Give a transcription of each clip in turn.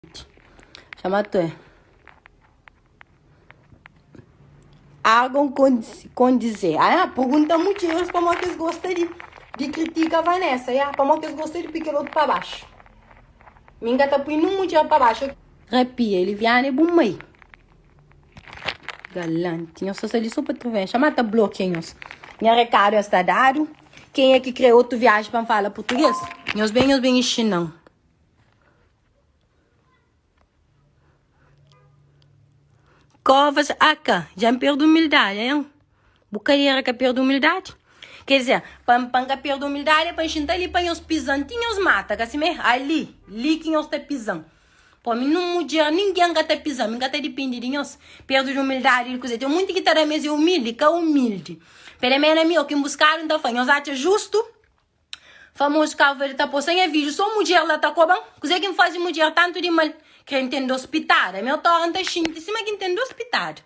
Txoma tué. Argon kondize. Ah, pergunta mudjeres pamodi ki es gosta di di kritika Vanessa. Ya, pamodi ki es gosta di pui kel otu pa baxu. Mi N ka ta pui nun mudjer pa baxu. Rapia, Eliviana é bu mai. Galante. Nhos sta li so pa truvenha. Txoma ta blokia nhos. Nha rekadu ya sta dadu. Kenha ki kre otu viaji pa N fala purtuges, nhos ben, nhos ben inxina-m. Covas AK, dja N perde umildadi, hein? Bu kadera ka perde umildadi? Quer dizer, pa pa N ka perde umildadi é pa N xinta li pa nhos pisa-m ti nhos mata, ka simé? Ali, li ki nhos ta pisa-m. Pô, mi nun mudjer, ningen ka ta pisa-m, mi ka ta dipende di nhos. Perde di umildadi di kuzê? Ten munti ki ta da ma es é umildi, ka umildi. Pele menu ami, ô ki N buskadu N ta fla, nhos atxa justu? Famoso Cabo Verde ta posta nha vídeo só mudjer la ta koban Kuzé ki N faze mudjer tantu di mal Kre N ten dos pitada Mi otora N ta xinti sima ki N ten dos pitada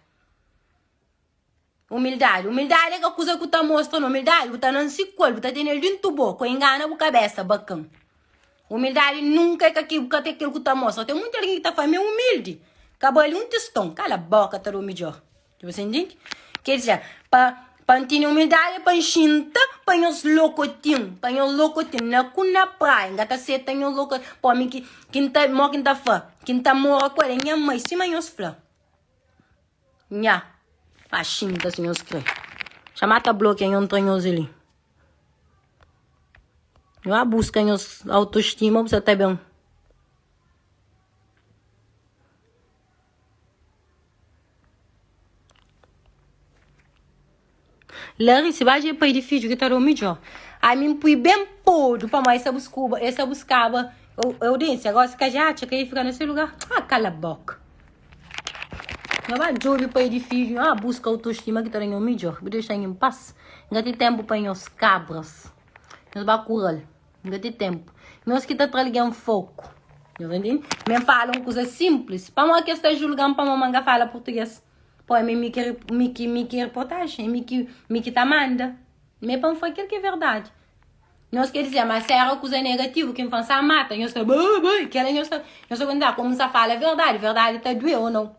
Humildadi Humildadi é ka kuza ku ta mostra no Humildadi bu ta nansi ku el bu ta tene-l dintu bo Ko ingana bu kabesa bakan Humildadi nunka é ka ki ka kel ku ta mostra Ten munti algen ki ta fla mi é humildi Ka bali un tiston Kala boka ta da o midjor Tipo assim, entende? Quer dizer, pa, pa N tene humildade, pa N xinta pa nhos lokotin, pa nhos lokotin na ku na praia, N ka ta seta nhos lokotin, pa omi ki, ki N ta, mo ki N ta fla, ki N ta mora ku el é nha mai, sima nhos fla. Nha, pa xinta si nhos kre. Txama ta blokia nho ntra nhos li. Nho a buska nhos autoestima, bu sa ta ben. Larissa, ba dja pai di fidju ki ta da-u midjor. Ami N pui ben podu pamodi es ta buskuba, es ta buskaba audiênsia. Gosi ka dja atxa ka e fika na se lugar. Ah, kala boka. Nho ba djobe pai di fidju, ah, buska autostima ki ta da nho midjor. Bu dexa-m en pas. N ka ten tenpu pa nhos kabras. Nhos ba kural. N ka ten tenpu. Nhos ki ta tra algen foku. Nhos entende? Mi N fala un kuza sinplis. Pamodi ki es ta julga-m pamodi ma N ka fala purtugês? Pô, é mi ki, mi ki, mi ki reportajen, é mi ki, mi ki ta manda. Mi é pa N fla kel ki é verdadi. Nhos quer dizer, mas se era kuza negativu ki N fla, N sa mata. Nhos ta, bê, bê, kela nhos ta, nhos ta konta, komu N sa fala verdadi, verdadi ta duê ou nau?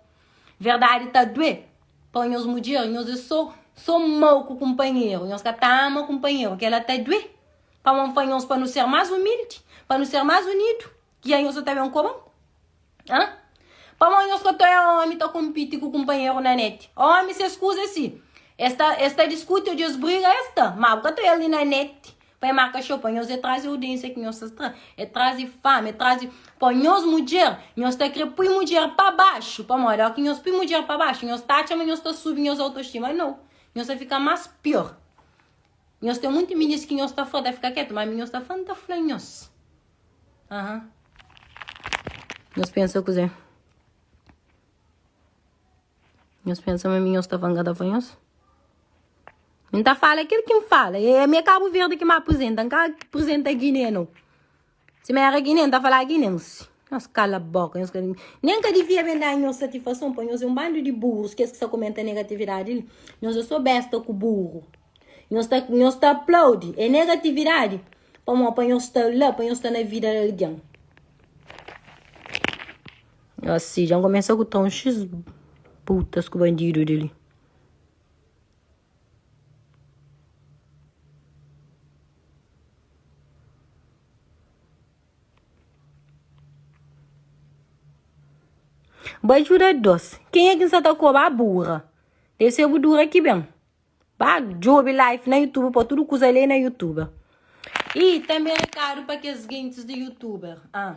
Verdadi ta duê. Pa nhos mudjer, nhos é so, so mau ku kunpanheru. Nhos ka ta ama kunpanheru, kela ta duê. Pamodi N fla nhos pa nu ser más umildi, pa nu ser más unidu, ki dja nhos ta ben koba-m. Hã? Pamodi nhos ka ta oia ómi ta konpiti ku kunpanheru na net? Ómi ses kuza é si, es ta, es ta diskuti ô dja es briga, es ta. Má bu ka ta oia-l li na net pa e marka xou. Pa nhos é traze audiênsia ki nhos ta tra, é traze fama, é traze. Pa nhos mudjer, nhos ta kre pui mudjer pa baxu. Pamodi óki nhos pui mudjer pa baxu, nhos ta atxa ma nhos ta subi nhos autostima. Nau, nhos ta fika más pior. Nhos ten munti minis ki nhos ta fla ta fika ketu, ma mi nhos ta fla, N ta fla nhos. Aha. Nhos pensa kuzê? Nhos pensa ma mi nhos ta fla, N ka ta fla nhos? Mi N ta fala kel ki N fala. É mi é Kabu Verdi ki mi aprizenta, N ka aprizenta Guiné nau. Si mi era Guiné, N ta fala guinense. Nhos kala boka, nhos ka nen ka divia ben da nhos satisfason pa nhos é un bandu di burus kes ki sa komenta negatividadi li. Nhos é so besta ku buru. Nhos ta nhos ta aplaudi é negatividadi pamodi pa nhos sta la, pa nhos sta na vida di algen. Asi, dja N kumesa ku tra un xis putas ku bandidu di li. Ba djuda dos. Kenha ki N sa ta koba? A bura. Debe ser bu dura ki ben. Ba djobe life na youtube pa tudu kuza lei na youtube. I tanbe rekadu pa kes gentis di youtuber. Ah.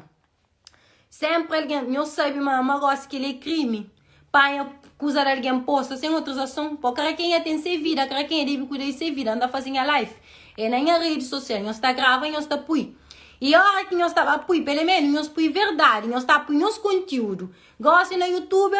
Senpri algen, nhos sabe ma ma gosi kel-li é krimi, panha kuza di algen posta sen otorizason. Po kada kenha ten se vida, kada kenha debe kuida di se vida. N ta faze nha life é na nha redi sosial, nhos ta grava, nhos ta pui. I ora ki nhos ta ba pui, pele menu nhos pui verdadi, nhos ta pui nhos kontiudu. Gosi na youtube,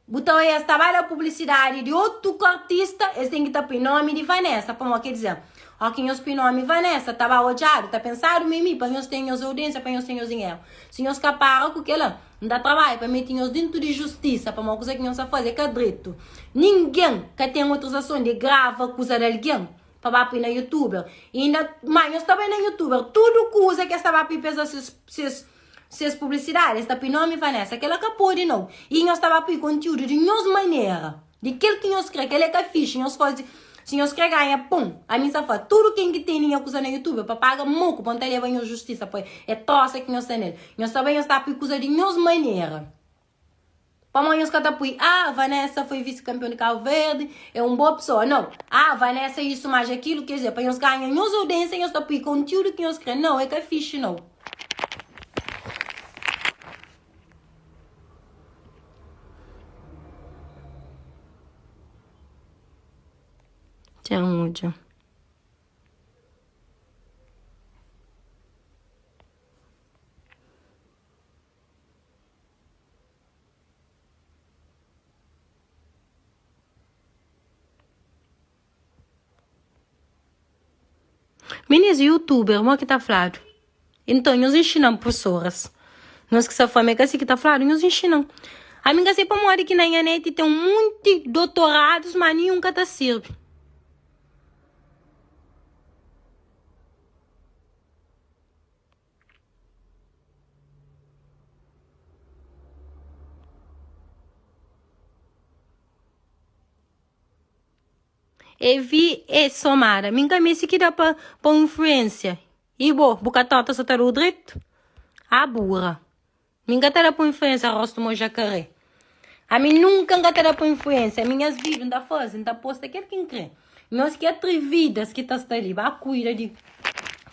Bu ta oia es ta ba da publicidade di otu artista, es ten ki ta pui nomi di Vanessa, pamodi ker dizer, o ki nhos pui nomi Vanessa, ta ba odjadu, ta pensadu ma é mi, pa nhos ten nhos audiência, pa nhos ten nhos dinheru. Si nhos ka para ku kela, N ta trabadja pa meti nhos dintu di justisa, pamodi kuza ki nhos ta faze é ka dretu. Ningen ka ten autorizason di grava kuza di algen pa ba pui na youtuber. Inda ma nhos ta bai na youtuber, tudu kuza ki es ta ba pui pa es da ses ses. ses publisidadi es ta pui nomi Vanessa kela ka podi nau i nhos ta ba pui kontiudu di nhos manera di kel ki nhos kre kela é ka fixi nhos fazi si nhos kre ganha pon ami nsa fla tudu ken ki teni nha kuza na youtube pa paga moku pa nta leba nhos justisa pa é trosa ki nhos sta nel nhos ta bai nhos ta pui kuza di nhos manera. Pamodi nhos ka ta pui, ah, Vanessa foi vice-campeão de Cabo Verde, é um boa pessoa. Não. Ah, Vanessa isso mais aquilo, quer dizer, pa nhos ganha nhos audiência, nhos ta pui conteúdo que nhos quer. Não, é ka fixe, não. Txeu odja. Minis youtuber mo ki ta fladu Inton nhos inxinan pursoras Nhos ki sa fla ma é ka si ki ta fladu nhos inxinan Ami n ka sai pamodi ki na nha neti ten un munti dotoradus ma ninhun ka ta sirbi. E vi e somada. Mi nka meste ki da pa pa influência. E bo, bu ka torta sa ta da-u dretu? Ah bura. Mi nka ta da pa influência rostu mo jacaré. Ami nunka nka ta da pa influência. Ami nhas vídeo nta faze, nta posta kel ki nkre. Nhos ki atrevidas ki ta sta li, ba kuida di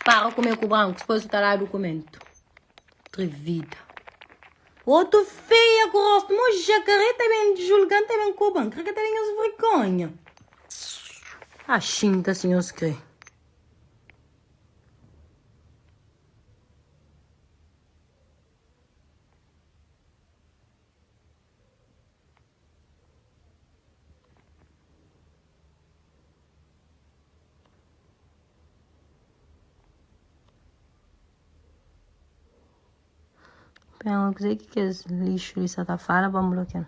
para kume ku brankus, pois ta da dukumentu. Atrevida. Otu feia ku rostu mo jacaré ta ben julgan, ta ben koban. Kre ka ta ben nhos vergonha. Ah, xinta si nhos kre. Pensa kuzê ki kes lixu li sa ta fala pa N blokia-l.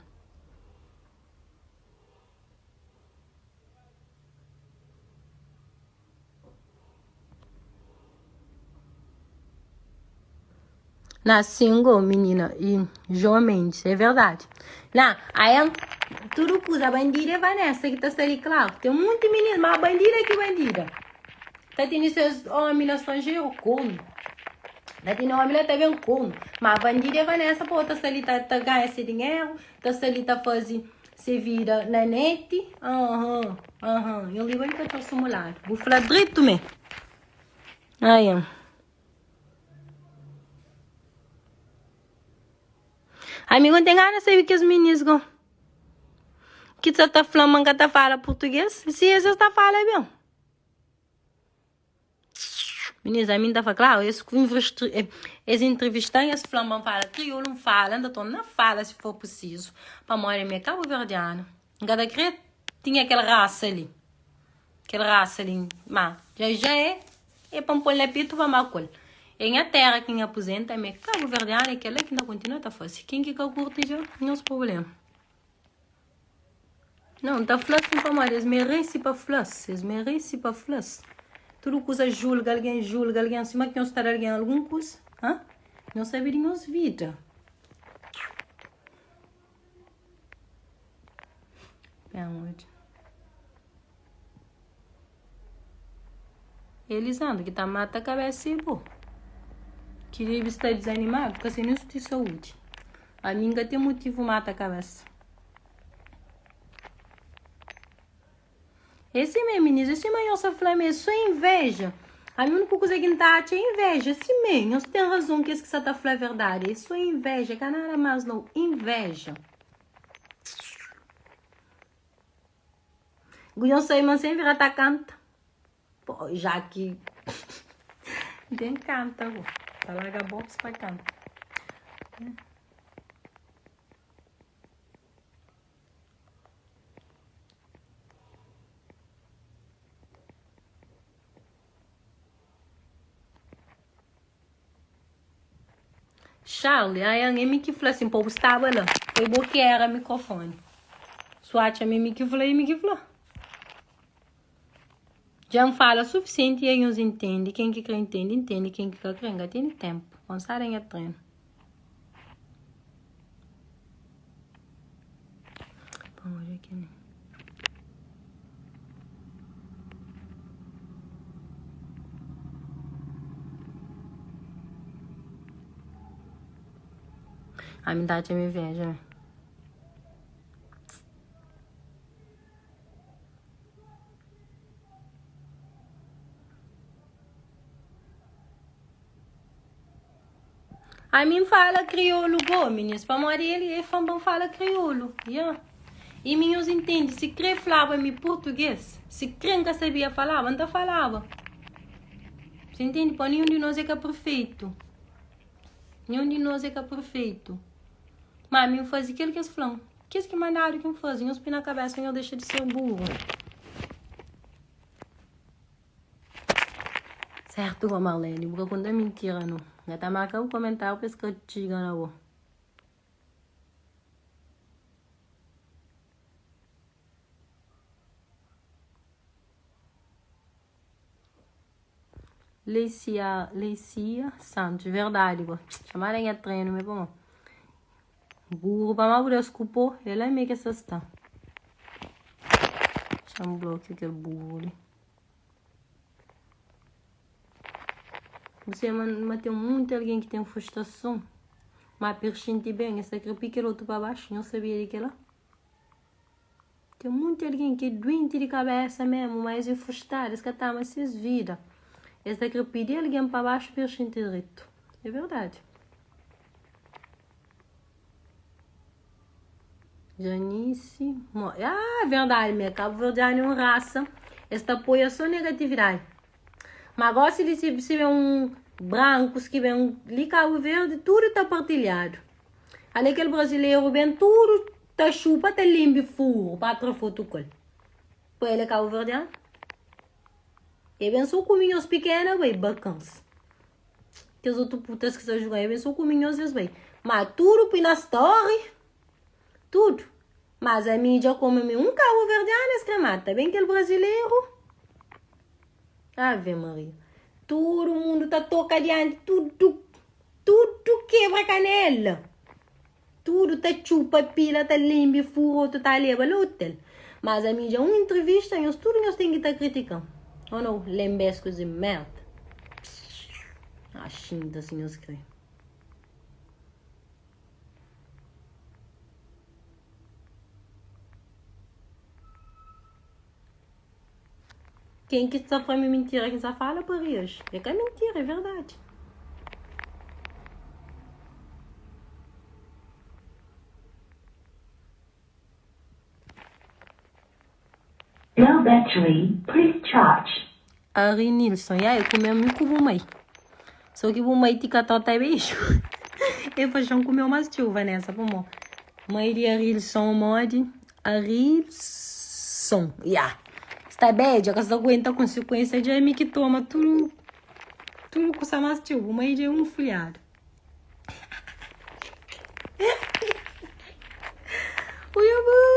Na single menina e João Mendes, é verdade. Na, aí tudo coisa, bandida é Vanessa que tá ali, claro. Tem muito menino, mas bandida que bandida. Tá tendo seus homens no estrangeiro, como? Tá tendo homem lá também, como? Mas bandida é Vanessa, pô, tá ali, tá, tá ganha esse dinheiro, tá ali, tá fazendo se vida na net. Aham, aham. Eu li bem que eu tô simulado. Vou falar direito, me. Aí, Amigo, não tem gana sabe que os meninos go. Que só tá falando, mas tá fala português. Se esses tá fala bem. Meninos, a mim tá fala, claro, esse esse entrevistan, esse flamão fala crioulo, não fala, ainda tô na fala se for preciso. Para morrer, minha cabo verdiano. Cada cre tinha aquela raça ali. Kel rasa li, ma dja dja é É pa N pô-l na petu pa makol É nha téra ki N apuzenta Mi é kabuverdianu é kel-la ki N ta kontinua ta fase Ken ki ka kurti dja nhos prubléma Nau, N ta fla sin pamodi es merese pa fla-s Es merese pa fla-s Tudu kuza julga algen, julga algen Sima ki nhos ta da algen algun kuza Ha? Nhos sabe di nhos vida Ben odja. Elisandro ki ta mata kabesa e bo. Ki debe sta desanimado ka sen nenhum de saúde. Ami nka ten motivo mata kabesa. Esse mesmo, meninas, esse mesmo nhos ta fla me é só inveja. A mi único coisa que nta atxa é inveja. Assim mesmo, nhos tem razão que esse que sa ta fla verdade. É só inveja, ka nada mais não. Inveja. Guion sai mas sem vira ta canta. Pô, já que tem canta, pô. Tá larga box pra canta. Charlie, ai an é mi ki fla assim, pô, bu staba lá. Foi bo que era microfone. Su atxa ma é mi ki fla, é mi ki fla. Dja N fala suficiente e nhos intende. Ken ki kre intende, intende. Ken ki ka kre, N ka tene tempo. Konsada nha trenu. Sabe kel-li. Ami N ta atxa ma inveja mé. Ami N fala kriolu go, minis, pamodi el e fla-m pa N fala kriolu. Ya. I mi nhos intende, si kre flaba mi purtugês, si kre N ka sabia falaba, N ta falaba. Você entende? Pa nenhum di nos é ka perfeitu. Nenhum di nos é ka perfeitu. Má mi N faze kel ki es fla-m. Kes ki mandadu ki N faze, nhos poi na kabésa, nhos dexa di ser burru. Certo go Marlene, bu ka conta mentira no. Nga ta marca bu comentário pa es ka txiga na bo. Leicia, Leicia Santos, verdade go. Chamada nha treino me bom. Burro pa ma bu desculpou, ela me que essa está. Chama bloco aquele burro ali. Você ma tem muito alguém que tem frustração. Mas perxinte bem, essa crepi aquele outro para baixo, não sabia de que lá. Tem muito alguém que é doente de cabeça mesmo, mas é frustrado, eles que tá mas ses vida. Eles tá querer pedir alguém para baixo para eles sentir direito. É verdade. Janice, ah, verdade, minha Cabo Verdeano é um raça. Esta apoia só negatividade. Mas gosto de se, se vê um brancos que vem ali Cabo Verde, tudo está partilhado. Ali aquele brasileiro vem tudo tá chupa, tá limpe furo, para tra foto com ele. Para ele é Cabo Verdeano. E vem só cominhos pequenos, bem bacanas. Kes otu putas ki sta juga é ben so ku minhos es bai. Ma tudo pui na story. Tudo. Mas a mídia como mi um cabo verdiano es kre mata. Ben kel brasileiro. Ave Maria. Tudo mundo ta toca diante. Tudo. Tudo quebra canela. Tudo ta chupa pila, ta limbi furo, outro ta leba lá hotel. Mas a mídia um entrevista, nhos tudo nhos tem que ta criticando. Ou não? Lembescos de merda. Axinta se nhos crê. Quem que está falando mentira, quem só fala por hoje. É que é mentira, é verdade. Low battery, please charge. Ari Nilson, ya, eu comi mi ku bu mai. Só que bu mai tika tota beijo. Eu paixão comeu mais tio, Vanessa, pomo. Mãe de Arilson, mode. Arilson, ya. Está bem, já que você aguenta a consequência de mim que toma tudo, tudo custa mais tio. Bu mai de um folhado. Ui, amor.